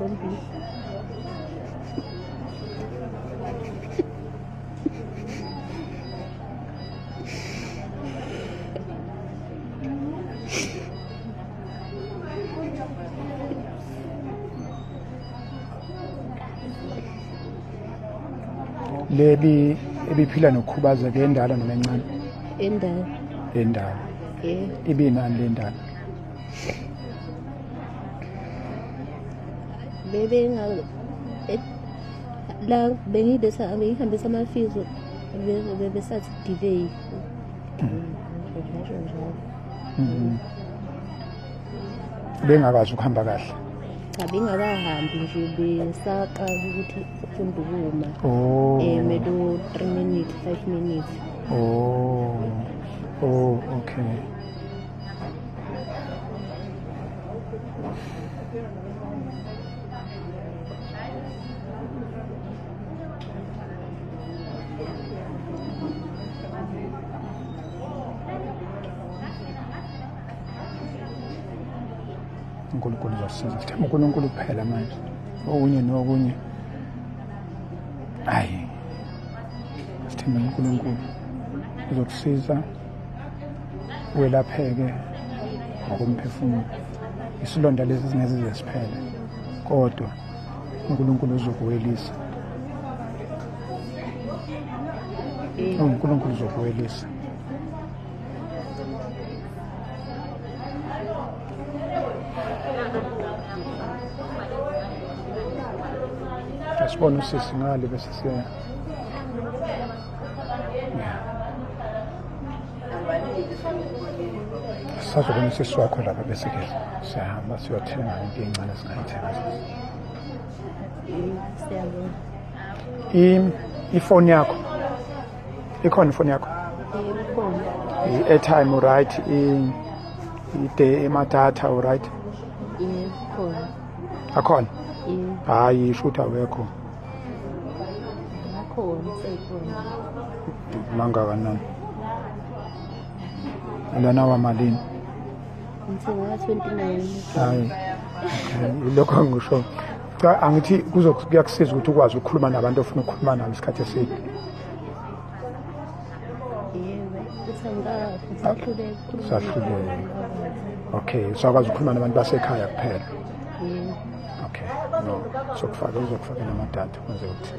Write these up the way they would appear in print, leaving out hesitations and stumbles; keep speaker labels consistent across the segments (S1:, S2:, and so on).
S1: zombili.
S2: Lebi ebiphila nokukhubazeka endala noma encane?
S1: Endala.
S2: Endala.
S1: Yebo.
S2: Ibinani le ndala?
S1: Bebenga la bengilesa bengihambisa amafizo bebesathi delay. Ngisho njalo.
S2: Bengakwazi ukuhamba kahle.
S1: Cha, bengakahambi nje, besaqala ukuthi ufunda ukuma.
S2: Oh.
S1: Melo 3 minutes, 5 minutes.
S2: Oh. Oh, okay. uNkulunkulu uzosiza. Sithemba uNkulunkulu kuphela manje. Okunye nokunye. Hayi. Sithemba uNkulunkulu. Uzokusiza welapheke ngokomphefumulo. Isilonda lesi singeze size siphele. Kodwa uNkulunkulu uzokuwelisa. uNkulunkulu uzokuwelisa. Asibone usisi ngale bese siya. Sazobona usisi wakho lapha bese ke siyahamba siyothenga into encane esingayithenga.
S1: Siyabonga.
S2: Ifoni yakho. Ikhona ifoni yakho?
S1: Ikhona.
S2: I-airtime right, i-day emadatha right?
S1: Ikhona.
S2: Akhona? Hayi, shoot awekho.
S1: Akhona, seyikhona.
S2: Mangakanani? Lana wamalini?
S1: Ngithenga 29.
S2: Hayi. Okay, lokho ngisho. Cha, angithi kuzokusiza ukuthi ukwazi ukukhuluma nabantu ofuna ukukhuluma nabo isikhathi eside.
S1: Yebo, usengasahluleka.
S2: Sahluleka. Okay, usakwazi ukukhuluma nabantu basekhaya kuphela.
S1: Yebo.
S2: Okay, no, sokufaka uzokufaka namadatha kwenze ukuthi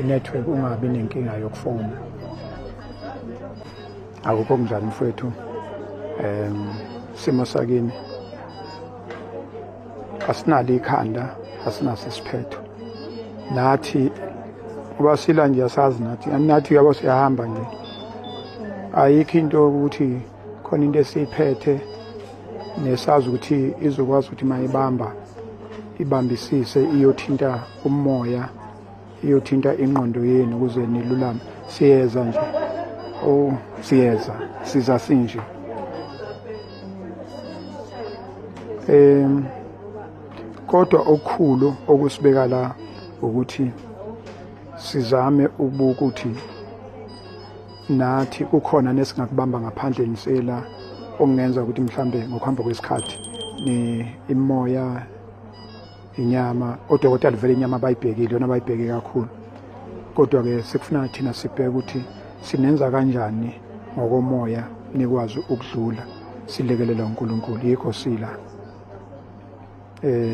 S2: i-network ungabi nenkinga yokufona. Akukho kunjani mfowethu? Simo sakini asinalo ikhanda, asinaso isiphetho. Nathi uba sila nje asazi nathi yabo siyahamba nje. Ayikho into ukuthi khona into esiyiphethe nesazi ukuthi izokwazi ukuthi mayibamba ibambisise iyothinta umoya, iyothinta ingqondo yenu ukuze nilulame. Siyeza nje. Oh, siyeza, siza sinje. Kodwa okukhulu okusibeka la ukuthi sizame ukubuka ukuthi nathi kukhona nesingakubamba ngaphandle nisela okungenza ukuthi mhlambe ngokuhamba kwesikhathi ni imoya inyama odokotela vele inyama bayibhekile yona bayibheke kakhulu, kodwa ke sekufuna thina sibheke ukuthi sinenza kanjani ngokomoya nikwazi ukudlula silekelela uNkulunkulu. Yikho sila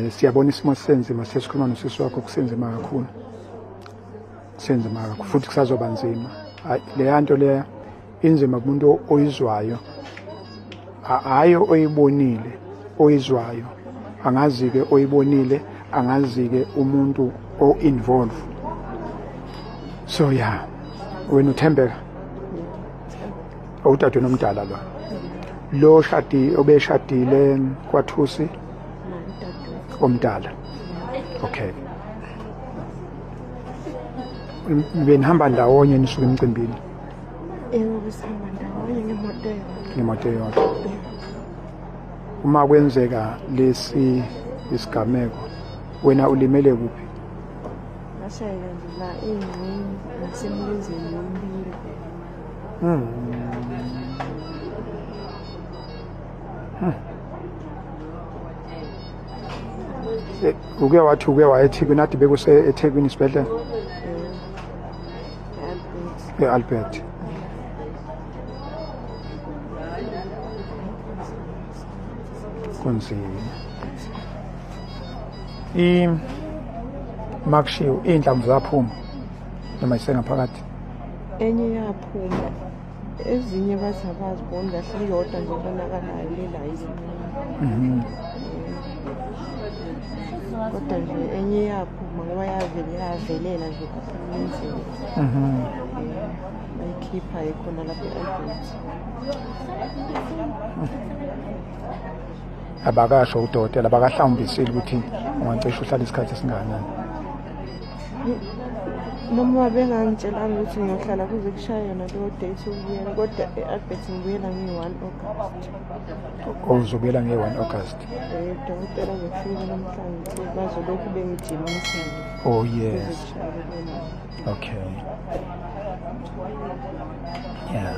S2: siyabona isimo senzima, sesikhuluma nosisi wakho kusenzima kakhulu, kusenzima kakhulu futhi kusazoba nzima. Hayi leya nto leya inzima kumuntu oyizwayo, hayi oyibonile, oyizwayo angazi-ke oyibonile, angazi-ke umuntu o-involve. So yeah, wena uThembeka udadewenu omdala lo lo shadi obeshadile kwaThusi omdala. Okay, benihamba ndawonye nisuka emcimbini?
S3: Yebo, sihamba ndawonye ngemoto eyodwa.
S2: Ngemoto eyodwa. Uma kwenzeka lesi isigameko wena ulimele kuphi?
S3: Ngashayeka nje la engxenye nasemlenzeni yombili.
S2: Uke wathi uke waya eThekwini, ade bekuse eThekwini isibhedlela? E-Albert. Kunzima. I makushiwo iy'nhlamvu zaphuma noma isengaphakathi?
S3: Enye yaphuma, ezinye bathi abaziboni kahle, iyodwa nje ebonakalayo le la izincane. Kodwa nje enye yaphuma ngoba yavele yavelela nje lapha emlenzeni. Bayikhipha khona lapha e-Albert.
S2: Abakasho udokotela, abakahlawumbisile ukuthi ungacishe uhlale isikhathi esingakanani?
S3: Noma bengangitshelanga ukuthi ngiyohlala kuze kushaye yona leyo date yokubuyela, kodwa e-Albert ngibuyela ngiyi-1 August.
S2: Uzobuyela nge-1 August?
S3: Udokotela befika namhlanje, bazolokhu bengijimisa.
S2: Oh yes. Okay. Yeah.